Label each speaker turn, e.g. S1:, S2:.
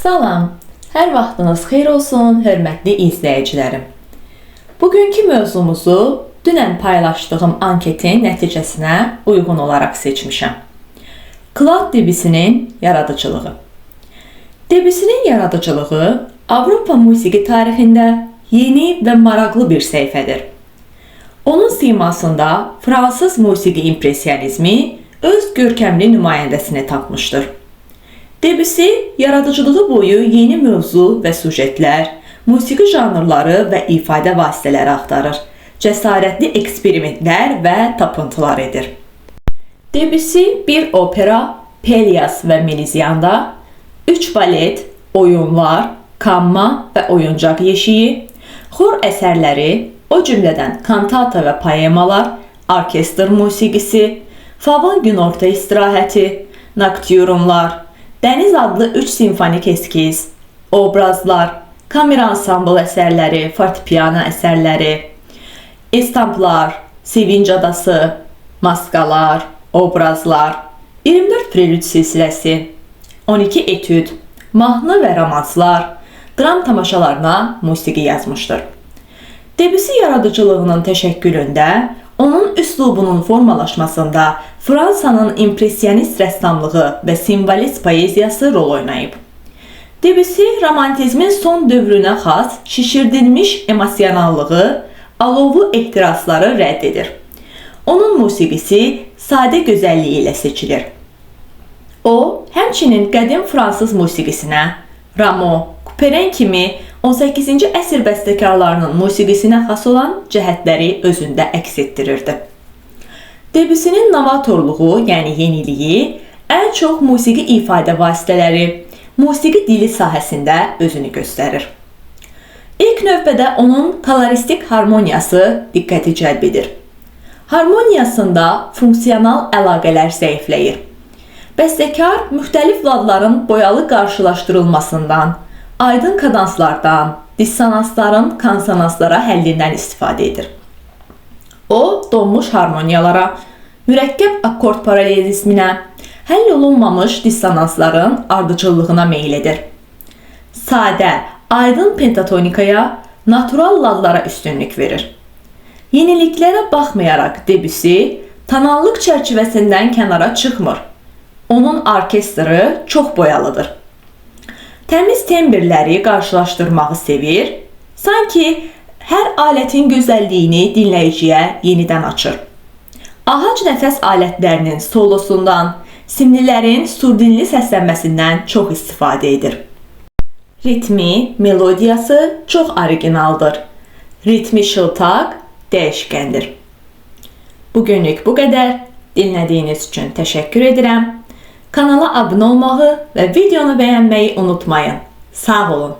S1: Salam, hər vaxtınız xeyir olsun, hörmətli izləyicilərim. Bugünkü mövzumuzu dünən paylaşdığım anketin nəticəsinə uyğun olaraq seçmişəm. Claude Debussy'nin yaradıcılığı. Debussy'nin yaradıcılığı Avropa musiqi tarixində yeni və maraqlı bir səhifədir. Onun simasında fransız musiqi impressionizmi öz görkəmli nümayəndəsini tapmışdır. Debussy yaradıcılığı boyu yeni mövzu və süjetlər, musiqi janrları və ifadə vasitələri axtarır, cəsarətli eksperimentlər və tapıntılar edir. Debussy bir opera, Pelias və Melisanda, 3 balet, oyunlar, kamma və oyuncaq yeşiyi, xor əsərləri, o cümlədən kantata və poemalar, orkestr musiqisi, Favın günorta istirahəti, nokturunlar, Dəniz adlı 3 simfonik eskiz, obrazlar, kamera ansambl əsərləri, fortepiano əsərləri, estamplar, Sevinc adası, maskalar, obrazlar, 24 prelüd silsiləsi, 12 etüd, mahnı və romanslar, dram tamaşalarına musiqi yazmışdır. Debussy yaradıcılığının təşəkkülündə, onun üslubunun formalaşmasında Fransanın impressionist rəssamlığı və simvolist poeziyası rol oynayıb. Debussy romantizmin son dövrünə xas şişirdilmiş emosionallığı, alovlu ehtirasları rədd edir. Onun musiqisi sadə gözəlliyi ilə seçilir. O, həmçinin qədim fransız musiqisinə, Rameau, Couperin kimi 18-ci əsr bəstəkarlarının musiqisinə xas olan cəhətləri özündə əks etdirirdi. Debussy'nin novatorluğu, yəni yeniliyi, ən çox musiqi ifadə vasitələri, musiqi dili sahəsində özünü göstərir. İlk növbədə onun koloristik harmoniyası diqqəti cəlb edir. Harmoniyasında funksional əlaqələr zəifləyir. Bəstəkar müxtəlif ladların boyalı qarşılaşdırılmasından, aydın kadanslardan, dissonansların konsonanslara həllindən istifadə edir. O, donmuş harmoniyalara, mürəkkəb akkord paralelizminə, həll olunmamış dissonansların ardıcıllığına meyl edir. Sadə, aydın pentatonikaya, natural ladlara üstünlük verir. Yeniliklərə baxmayaraq Debussy tonallıq çərçivəsindən kənara çıxmır. Onun orkestrı çox boyalıdır. Təmiz tembrləri qarşılaşdırmağı sevir, sanki hər alətin gözəlliyini dinləyiciyə yenidən açır. Ağac nəfəs alətlərinin solosundan, simlilərin surdinli səslənməsindən çox istifadə edir. Ritmi, melodiyası çox originaldır. Ritmi şıltaq, dəyişkəndir. Bugünlük bu qədər. Dinlədiyiniz üçün təşəkkür edirəm. Kanala abunə olmağı və videonu bəyənməyi unutmayın. Sağ olun.